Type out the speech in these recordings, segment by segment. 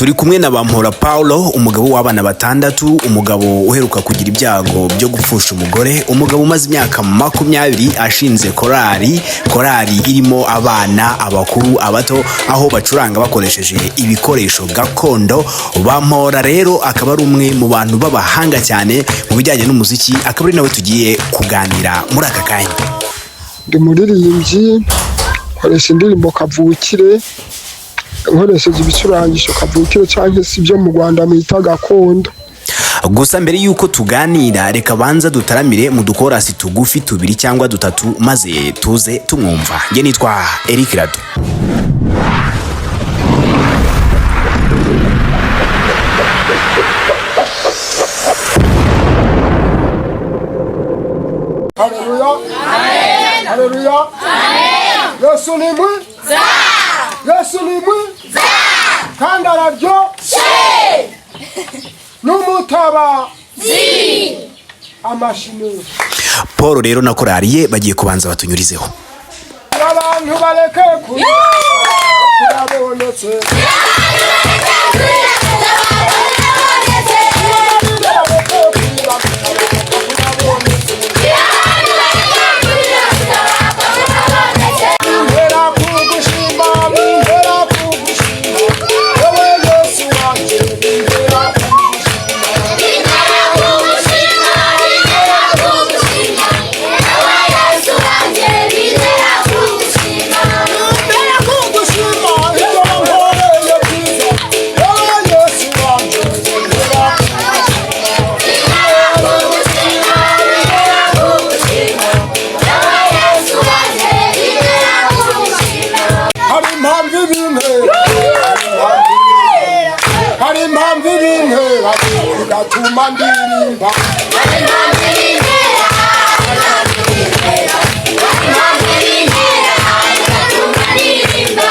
Turi kumwe na Bampora Paulo, umugabo w'abana batandatu, umugabo uheruka kugira ibyago byo gupfusha umugore, umugabo umaze imyaka 20 ashinze korali, korali irimo abana, abakuru, abato, aho bacuranga bakoresheje ibikoresho gakondo. Bampora rero akaba ari umwe mu bantu b'abahanga cyane mu bijyanye n'umuziki, akaba ari nawe tugiye kuganira muri aka kanya. Ndi umuririmbyi, nkoresha indirimbo kavukire, nkoresheje ibicurangisho kavukire cyangwa se ibyo mu Rwanda mwita gakondo. Gusa mbere y'uko tuganira, reka banza dutaramire mu dukorasi tugufi tubiri cyangwa dutatu, maze tuze tumwumva. Njye nitwa Eric Rado. Haleluya, haleluya! Yesu ni mwiza, Yesu ni mwiza kandi araryo n'umutaba amashini. Paul rero na korali ye bagiye kubanza batunyurizeho. Abantu bareke kurira, kurabonetse. Bintera kugushima, bintera kugushima, wowe Yesu wanje, bintera kugushima. Bintera kugushima, ibyo wankoreye byiza, wowe Yesu wanje, bintera kugushima. Hari impamvu ibintera, hari impamvu ibintera bigatuma ndirimba. Hari impamvu ibintera bigatuma ndirimba.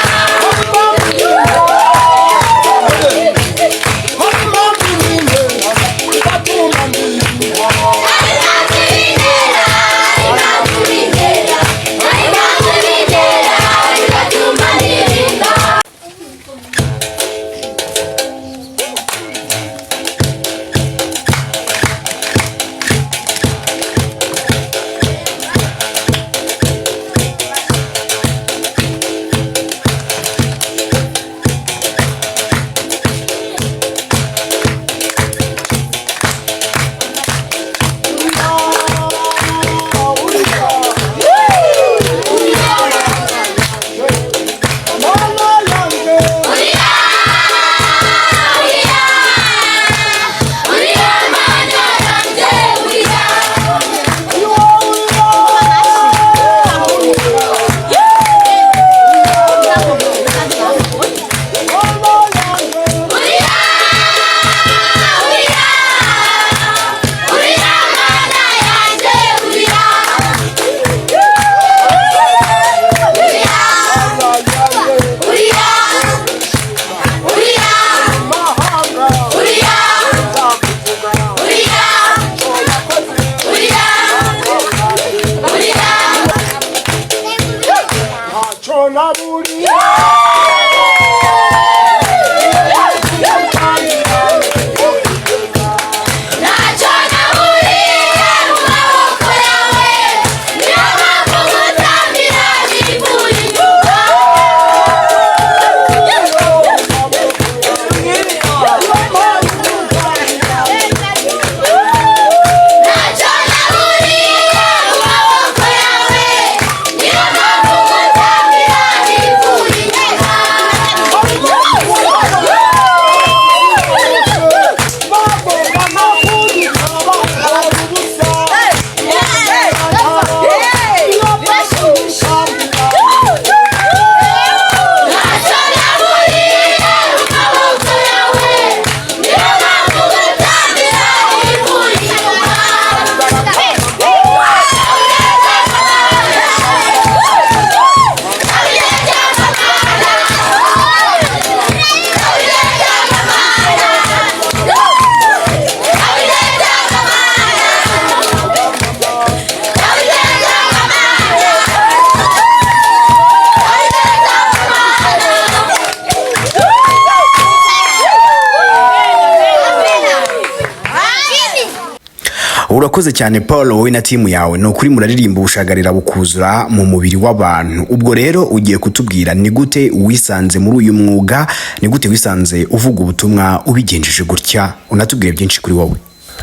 Urakoze cyane Paul, wowe na timu yawe. Ni ukuri muraririmba ubushagarira bukuzura mu mubiri w'abantu. Ubwo rero ugiye kutubwira ni gute wisanze muri uyu mwuga, ni gute wisanze uvuga ubutumwa ubigenjeje gutya, unatubwire byinshi kuri wowe.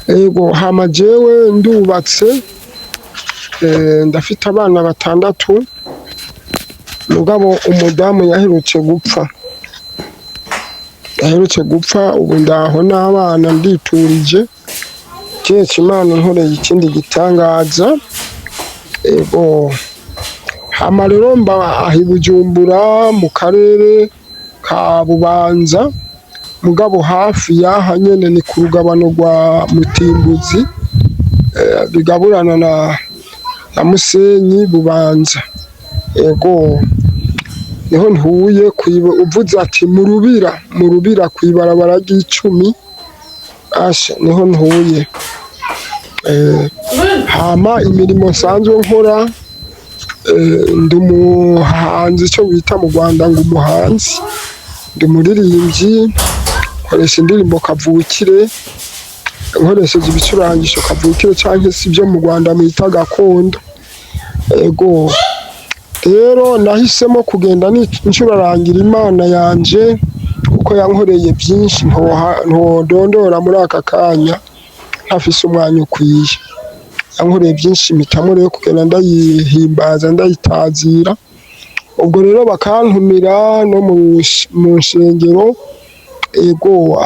Ego, hama jewe ndubatse, ndafite abana batandatu, mugabo umudamu yaherutse gupfa, yaherutse gupfa. Ubu ndaho n'abana, nditurije, keretse Imana inkoreye ikindi gitangaza. Ego, hama rero mba aha i Bujumbura mu karere ka Bubanza, mugabo hafi y'aha nyene ni ku rugabano rwa Mutimbuzi, bigaburana na Musenyi Bubanza. Ego, niho ntuye. Uvuze ati mu Rubira, mu Rubira kw'ibarabara ry'icumi, asha niho ntuye. Hama imirimo nsanzwe nkora, ndi umuhanzi, icyo bita mu Rwanda ngo umuhanzi. Ndi umuririmbyi, nkoresha indirimbo kavukire, nkoresheje ibicurangisho kavukire cyangwa se ibyo mu Rwanda mwita gakondo. Ego, rero nahisemo kugenda ncurarangira Imana yanje, kuko yankoreye byinshi ntodondora muri aka kanya ntafise umwanya ukwiye. Yankoreye byinshi, mpitamo rero kugenda ndayihimbaza, ndayitazira. Ubwo rero bakantumira no mu nshengero. Ego,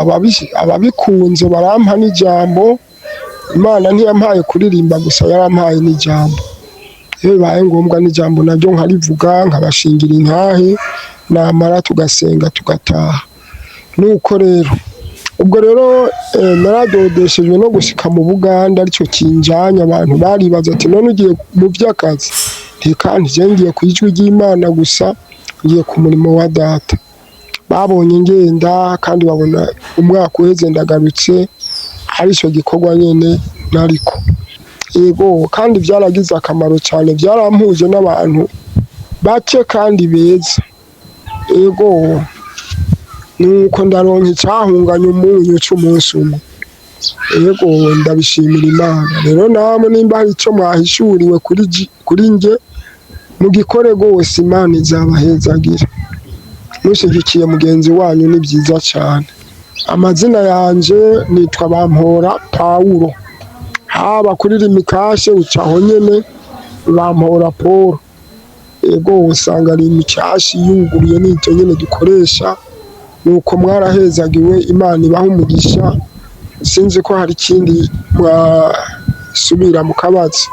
ababikunze barampa n'ijambo. Imana ntiyampaye kuririmba gusa, yarampaye n'ijambo. Iyo bibaye ngombwa n'ijambo naryo nkarivuga, nkabashingira intahe, namara tugasenga tugataha. Nuko rero ubwo rero naradodeshejwe no gushika mu Buganda, aricyo kinjanye. Abantu baribaza ati: "None ugiye mu by'akazi?" Nti: "Kandi je ngiye ku ijwi ry'Imana gusa, ngiye ku murimo wa Data." Babonye ngenda kandi babona umwaka uheze ndagarutse, aricyo gikorwa nyene nariko. Yego, kandi byaragize akamaro cyane, byarampuje n'abantu bake kandi beza. Yego, nuko ndaronka icyahunganya umunyu c'umunsi umwe. Yego, ndabishimira Imana. Rero namwe nimba hari icyo mwahishuriwe kuri nge, mugikore rwose, Imana izabahezagira. Mushyigikiye mugenzi wanyu ni byiza cyane. Amazina yanje nitwa Bampora Pawulo. Haba kuri Lumicash ucaho nyene Bampora Paul. Yego, usanga Lumicash yuguruye, n'icyo nyene dukoresha. Nuko mwarahezagiwe, Imana ibaha umugisha. Sinzi ko hari ikindi mwasubira mukabaza.